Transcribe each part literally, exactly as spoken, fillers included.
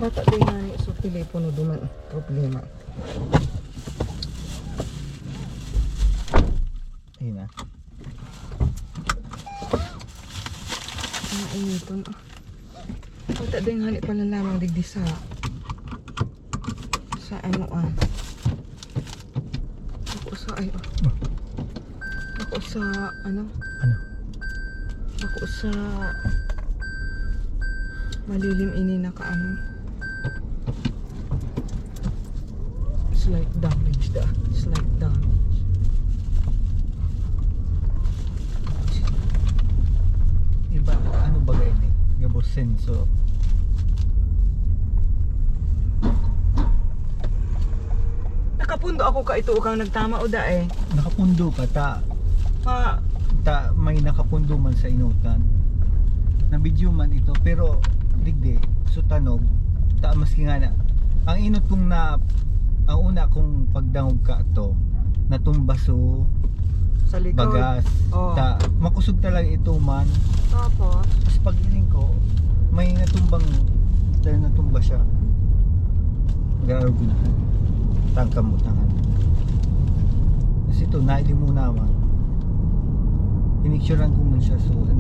Ata din nga ni sa telepono duman problema. Ayun na. Ang initon, ah. Ata din nga ni pala lamang digdi sa, sa ano, ah. Ako sa, ay, ah. Ako sa, ano? Ano? Ako sa malilim ini naka, ano? Slight damage da. Slight damage. Iba, ano ba gani? Gabos senso. Nakapundo ako ka ito kang nagtama o da eh. Nakapundo ka ta. Pa, ta may nakapundo man sa inutan. Na video man ito, pero digdi, so tanog, ta maski nga na. Ang inot kong na, ang una kong pagdangog ka to, natumba so sa likod. Bagas. Oh. Ta, makusog talaga ito man. Tapos? Tapos pag-iling ko, may natumbang, dahil natumba siya. Grabe na. Tangkam mo tangan. Kasi ito, naili mo naman. Pinicturean ko man siya, so, ano,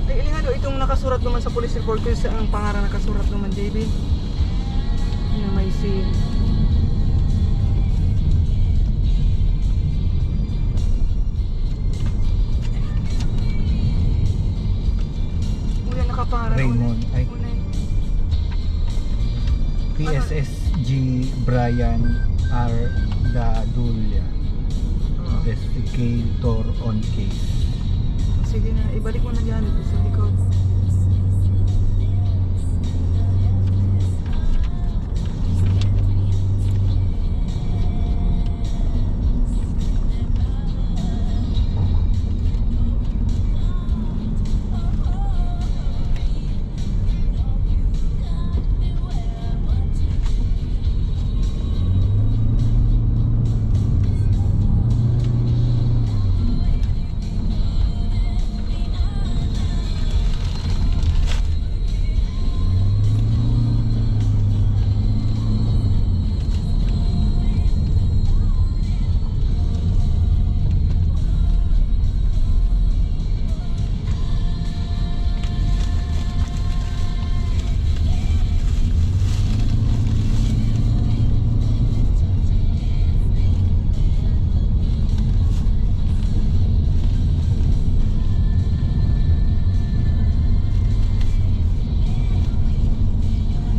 Ay, ilingan do itong nakasurat naman sa police report ko, sa ang pangaran nakasurat naman, J B. Yan, may seal. Kuya, nakapangaran Raymond, ulit. Ay. Ulit. P S S G Brian R Dadulia, investigator on case. Sige na, ibalik mo na yan sa likod.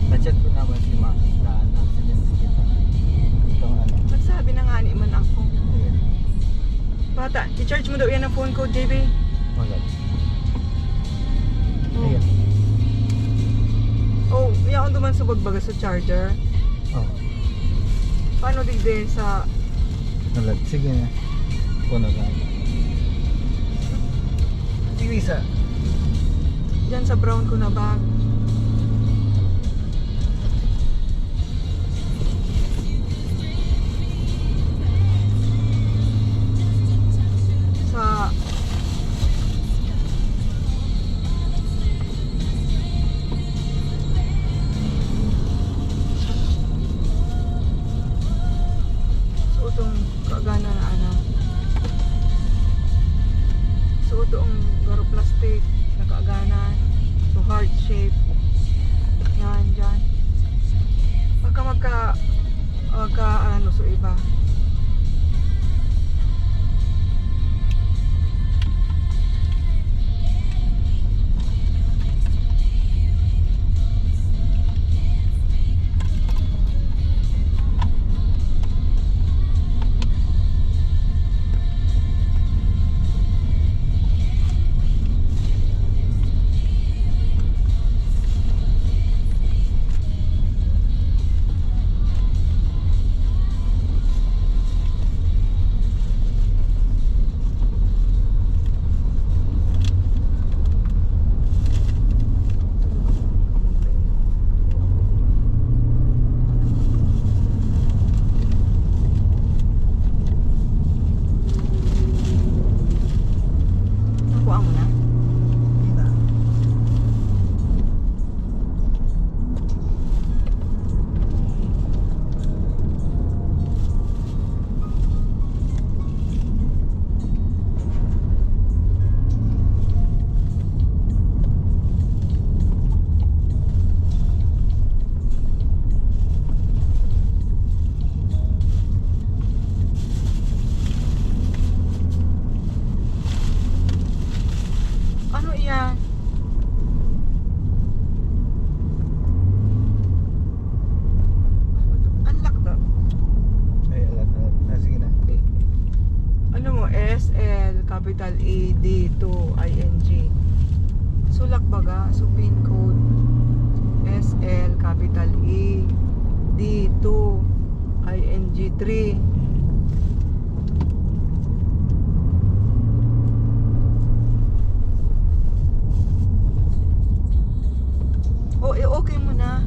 Na-chat ko naman si Ma, na accident kita. Itong ano. Nagsabi na nga ni man ako. Ayun. Bata, i-charge mo daw yan ang phone ko, J B. Wala. Oh. Ayan. Oh, yaon duman sa bagbaga sa charger. Oh. Paano digdi sa Nalag. Sige na. Puno ka. Sige, isa. Diyan sa brown ko na bag. Sa Itong kaagana na ano. So, itong garo plastic, nakaagana. So, heart shape. Yan, dyan. Pagka magka, magka, ano, so iba. Nakuha mo na? Hindi na. Ano iyan? Unlock daw. Ay, alam, alam. Ah, sige na. Ano mo, S L, capital E, D, two, I N G. So, lock baga. So, pin code, S L, capital E, D, two, I N G, three. O, i-okay mo na.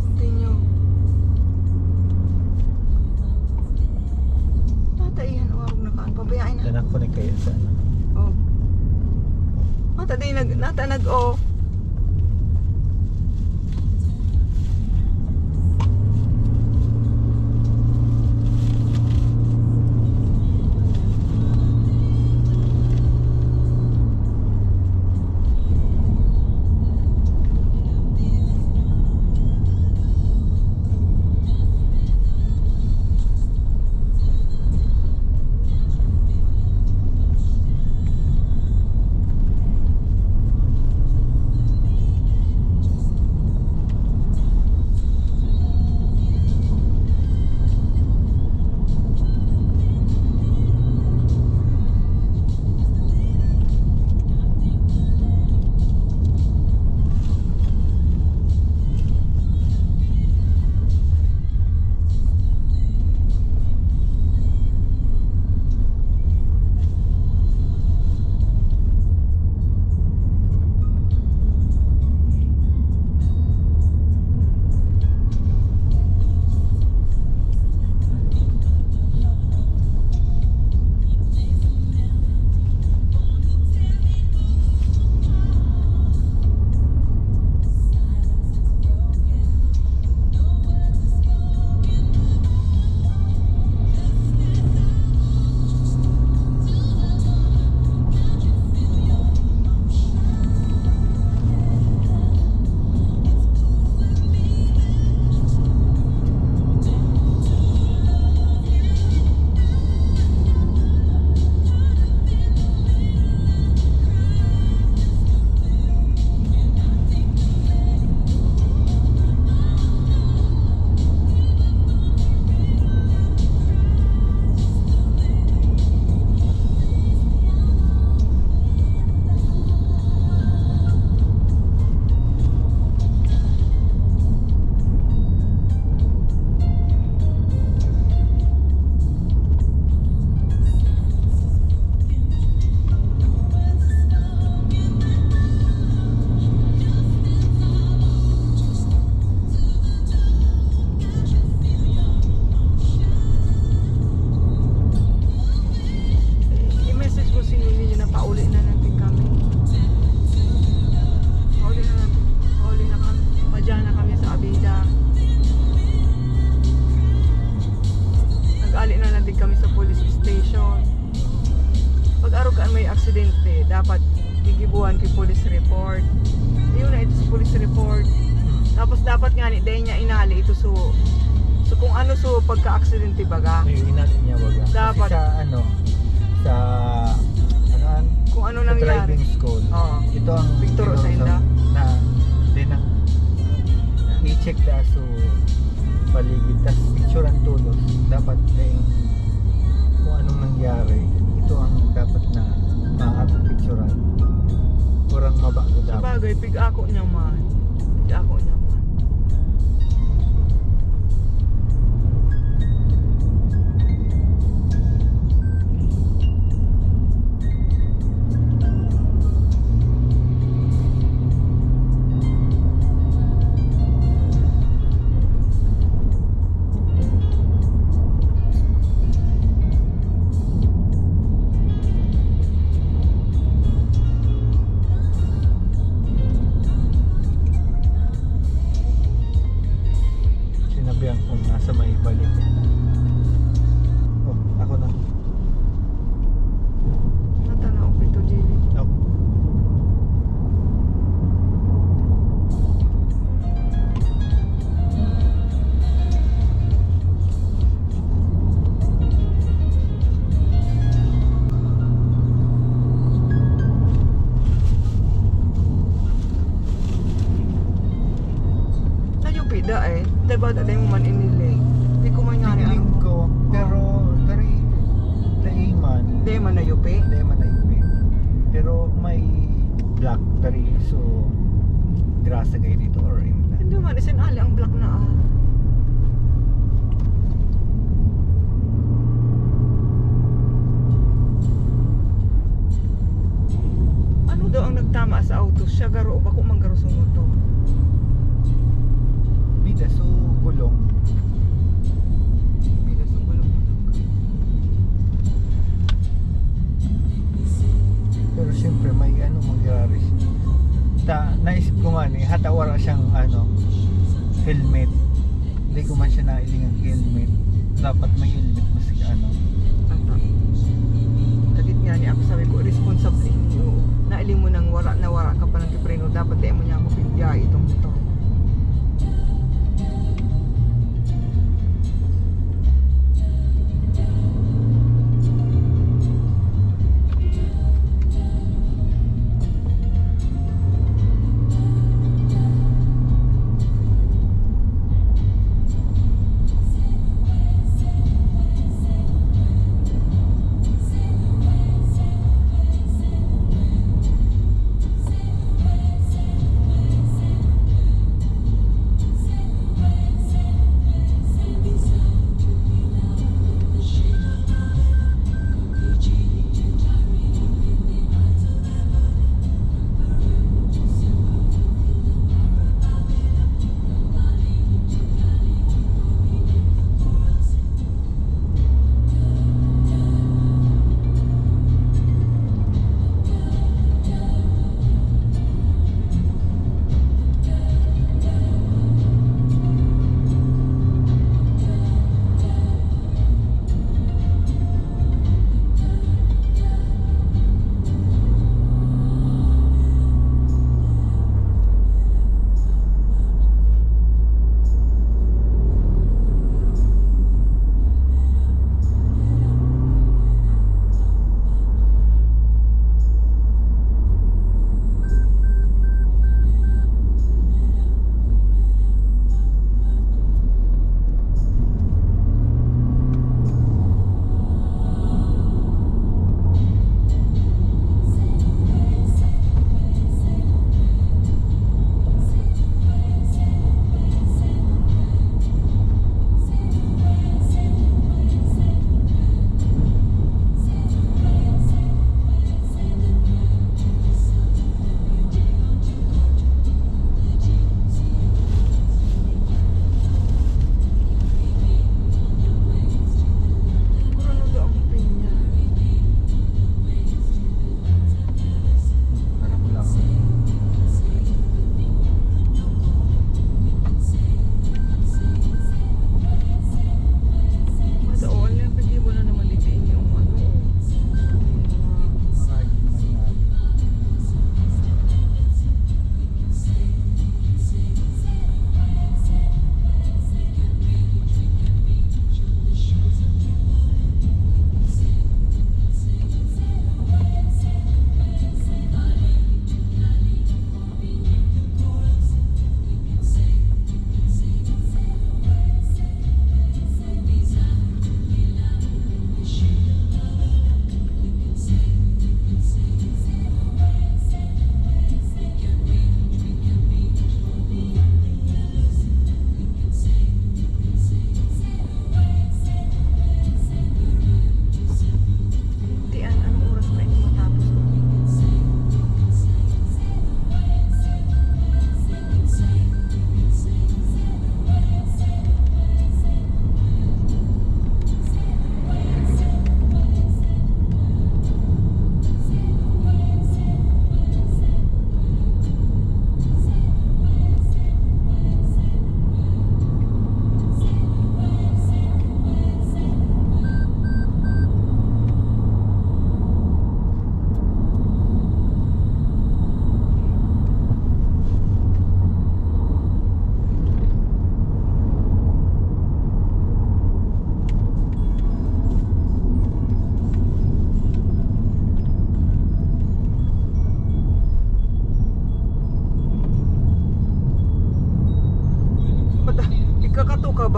Continue. Tataihan o, huwag na kaan. Pabayaan na. Naka-connect kayo sa ano? Oh. Mata di nag-, nata nag-, oh. Dapat gigibuhan ki police report. Yun na ito sa police report. Tapos dapat nga ni, dahil niya inali ito so, so kung ano so pagka-aksidente baga. May inali niya baga. Kasi dapat sa ano, sa, ano an-, kung ano sa nangyari. Driving school. Oo. Ito ang picture sa inda na din ang i-check da so paligid, tas picturean tolos. Dapat kung anong nangyari, ito ang dapat na maapekturan. Kurang mabago dapat. Sabagay, pig-ako niya man. Pig-ako niya man. Sinabihan kong nasa may balik. Oh, ako na. Natanaw ko ito, Jimmy. Ako. Nayupi da eh. Diba, dati mo man inili. Di ko man nga ni Tigling ano. Ko, pero dari, dai man. Di man nayupi? Dai man nayupi. Pero may black dari, so, grasa kayo dito or in. Hindi man, isin ali ang black na ah. Ano daw ang nagtama sa auto? Siya garo o bako man garo sa motor? Bida, so gulong. Bida, so gulong. Pero siyempre, may ano mangyari. Ta, naisip ko nga ni, hata wala siyang ano, helmet. Hindi ko man siya nailingang helmet. Dapat may helmet, mas ano. Tata. Kadit nga ni ako, sabi ko, responsable niyo. Nailing mo nang wala na wala ka pa ng kipreno. Dapat di mo niya ako pinbiyahe itong motor.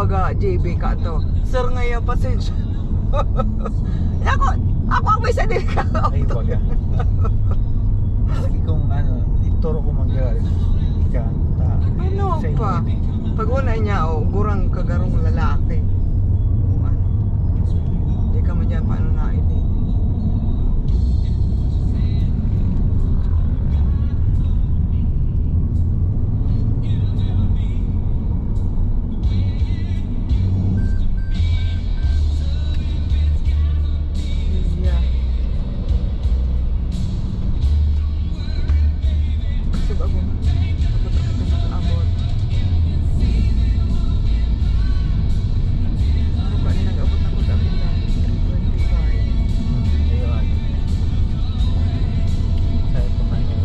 Baga, J B ka to. Sir, ngaya, pasensya. Ako, ako ang may sadiri ka. Ay, baga. Sige kung ano, ituro ko mag-, ika, ta-, Ano sa pa? Inyo. Pag una niya, oh, gurang kagarong lalaki. Kung ano. Di ka man dyan, paano na ini? Yeah. Kasi bago, abot ako sa abot. Ano ka, nag-abot na ko sa abot na three twenty-five. Hmm, ayun. Sa ito nga yung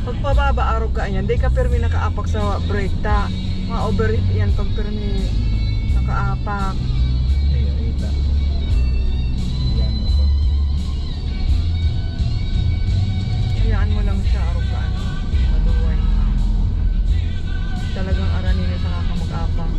Pagpababa, arog ka, ayan, di ka pirmi nakaapak sa brake ta. Ma-overheat yan pag pirmi nakaapak. Ayun, ita. Yan, ito. Hayaan mo lang siya, arog ka, ano, maluway. Talagang arani na sa kakamag-apang.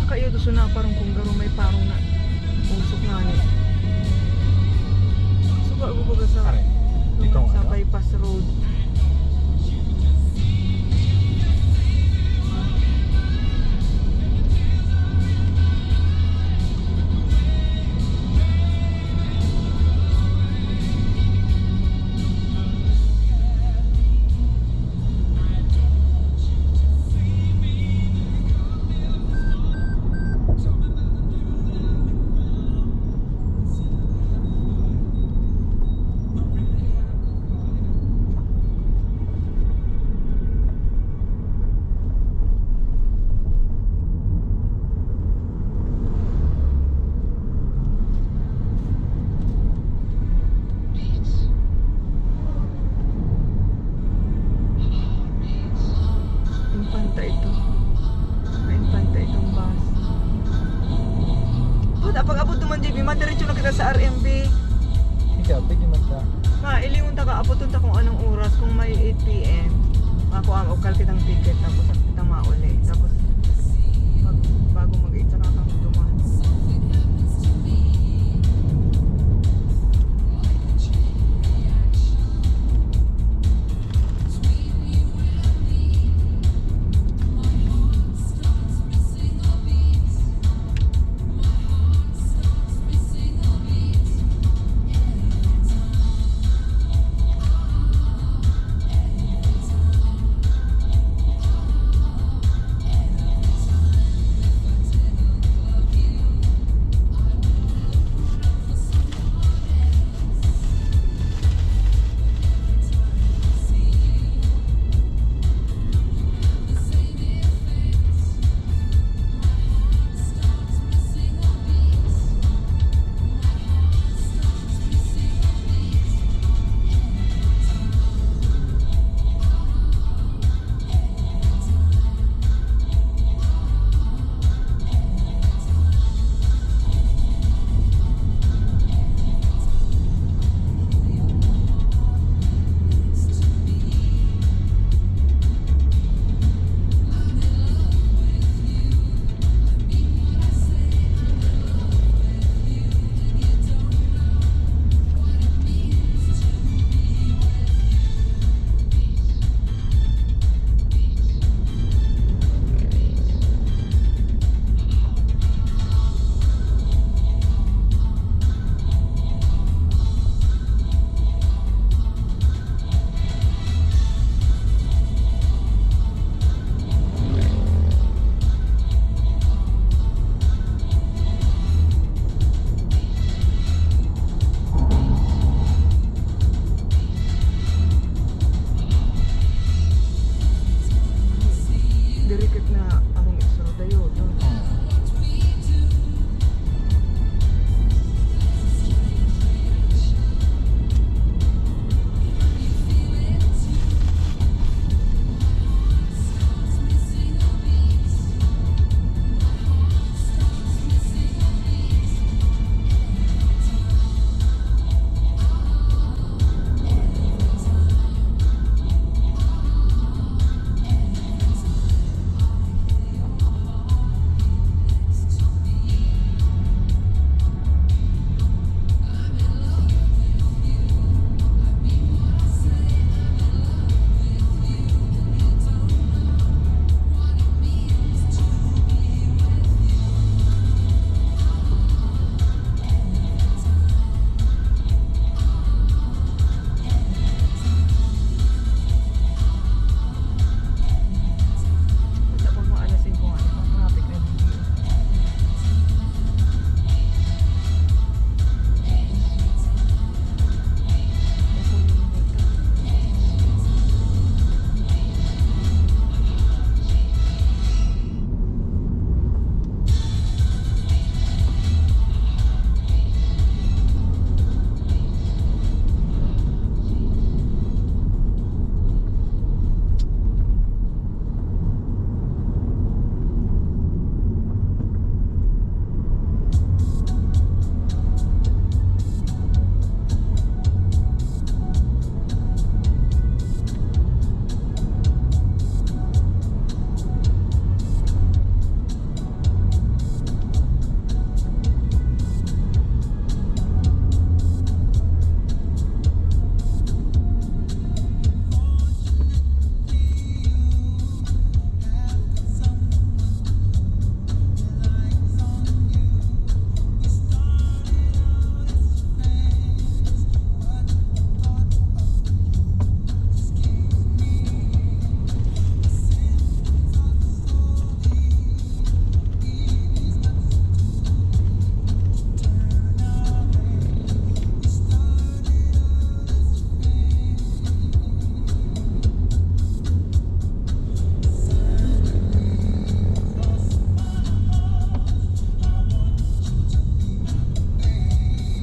Baka iyo, gusto na parang kung garo may parang na usok na niya. Suga, gubaga sa, Are, itong sa ano? Bypass road. Impanta ito. Impanta itong bus. Oh, na pag-abot naman, J B, madiretso na kita sa R M B. Ikaw, pwede man ka. Ma, ilingon ta ka, apoton ta kung anong oras, kung may eight P M. Makuha, ukal kitang ticket, tapos kita mauli. Tapos, pag, bago mag-eight, saka kami duman. Na arong isuro dayo to. Tapos mga alas singko nga, traffic na dito.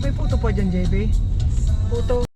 May puto pa dyan, J B? Puto.